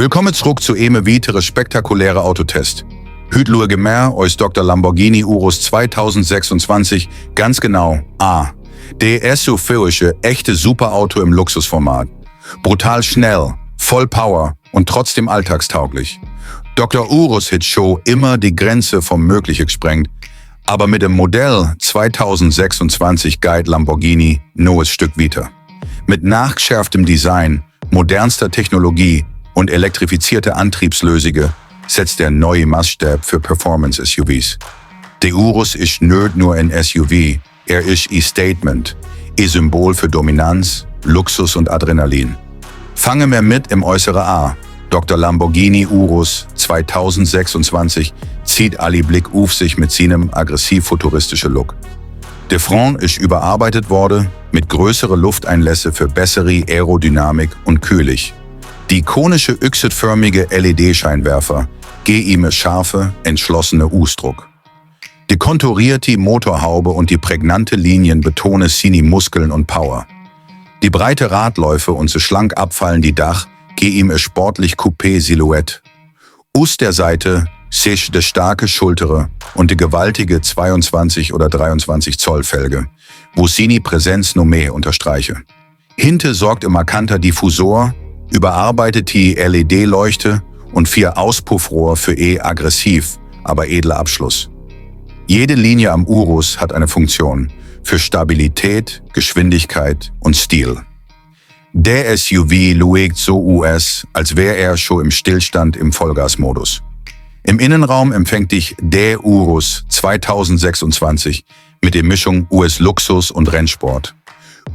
Willkommen zurück zu einem weiteren spektakulären Autotest. Heute schauen wir uns Dr. Lamborghini Urus 2026 ganz genau an. Der SUV-ische echte Superauto im Luxusformat. Brutal schnell, voll Power und trotzdem alltagstauglich. Dr. Urus hat schon immer die Grenze vom Möglichen gesprengt, aber mit dem Modell 2026 geht Lamborghini nur ein Stück weiter. Mit nachgeschärftem Design, modernster Technologie und elektrifizierter Antriebslösungen setzt der neue Maßstab für Performance-SUVs. Der Urus ist nicht nur ein SUV, er ist ein Statement, ein Symbol für Dominanz, Luxus und Adrenalin. Fangen wir mit im Äußeren an. Dr. Lamborghini Urus 2026 zieht alle Blick auf sich mit seinem aggressiv-futuristischen Look. Der Front ist überarbeitet worden, mit größeren Lufteinlässe für bessere Aerodynamik und kühlig. Die ikonische Yxit-förmige LED-Scheinwerfer geben ihm scharfe, entschlossene Ausdruck. Die konturierte Motorhaube und die prägnante Linien betonen seine Muskeln und Power. Die breite Radläufe und so schlank abfallende Dach geben ihm eine sportlich Coupé-Silhouette. Aus der Seite sich die starke Schultere und die gewaltige 22 oder 23 Zoll Felge, wo seine Präsenz noch mehr unterstreiche. Hinter sorgt ein markanter Diffusor, überarbeitet die LED-Leuchte und 4 Auspuffrohr für aggressiv, aber edler Abschluss. Jede Linie am Urus hat eine Funktion für Stabilität, Geschwindigkeit und Stil. Der SUV luegt so US, als wäre er schon im Stillstand im Vollgasmodus. Im Innenraum empfängt dich der Urus 2026 mit der Mischung US-Luxus und Rennsport.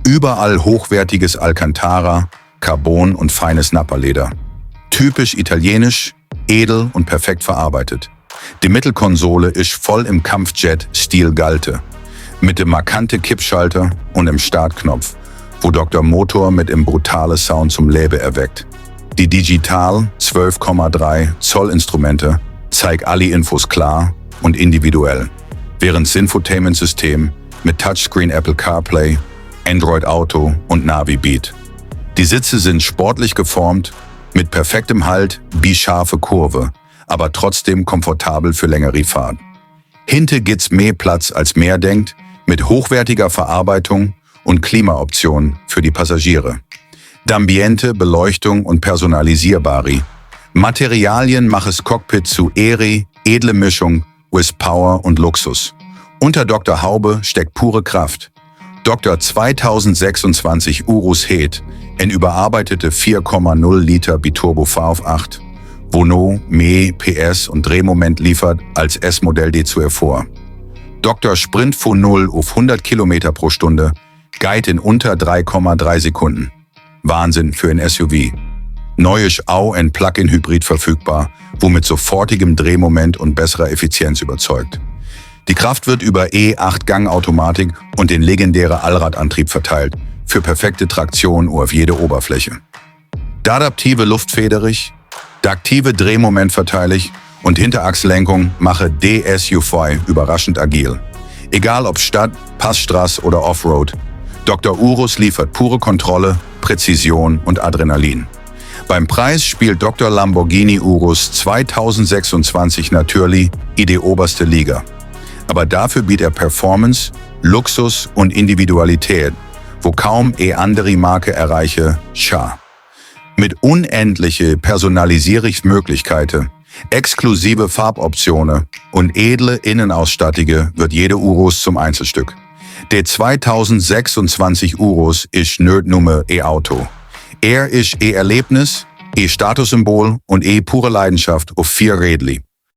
Überall hochwertiges Alcantara, Carbon und feines Nappa-Leder. Typisch italienisch, edel und perfekt verarbeitet. Die Mittelkonsole ist voll im Kampfjet-Stil Galte, mit dem markante Kippschalter und dem Startknopf, wo Dr. Motor mit dem brutalen Sound zum Leben erweckt. Die digital 12,3 Zoll Instrumente zeigen alle Infos klar und individuell, während das Infotainment-System mit Touchscreen Apple CarPlay, Android Auto und Navi Beat. Die Sitze sind sportlich geformt, mit perfektem Halt, bischarfe Kurve, aber trotzdem komfortabel für längere Fahrt. Hinter gibt's mehr Platz als mehr denkt, mit hochwertiger Verarbeitung und Klimaoptionen für die Passagiere. D'Ambiente, Beleuchtung und personalisierbare Materialien machen das Cockpit zu edle Mischung with Power und Luxus. Unter Dr. Haube steckt pure Kraft. Dr. 2026 Urus het ein überarbeitete 4,0 Liter Biturbo V8, wo no mehr PS und Drehmoment liefert als S-Modell D zuvor. Dr. Sprint von 0 auf 100 km pro Stunde geht in unter 3,3 Sekunden. Wahnsinn für ein SUV. Neu ist auch ein Plug-in-Hybrid verfügbar, womit sofortigem Drehmoment und besserer Effizienz überzeugt. Die Kraft wird über E8-Gang-Automatik und den legendären Allradantrieb verteilt, für perfekte Traktion auf jede Oberfläche. Adaptive Luftfederich, aktive Drehmomentverteilig und Hinterachslenkung mache DSUV überraschend agil. Egal ob Stadt, Passstraße oder Offroad, Dr. Urus liefert pure Kontrolle, Präzision und Adrenalin. Beim Preis spielt Dr. Lamborghini Urus 2026 natürlich in die oberste Liga. Aber dafür bietet er Performance, Luxus und Individualität, wo kaum andere Marke erreiche, mit unendliche Personalisierungsmöglichkeiten, exklusive Farboptionen und edle Innenausstattige wird jede Urus zum Einzelstück. Der 2026 Urus ist nicht nur Auto. Er ist Erlebnis, Statussymbol und pure Leidenschaft auf 4 Rädli.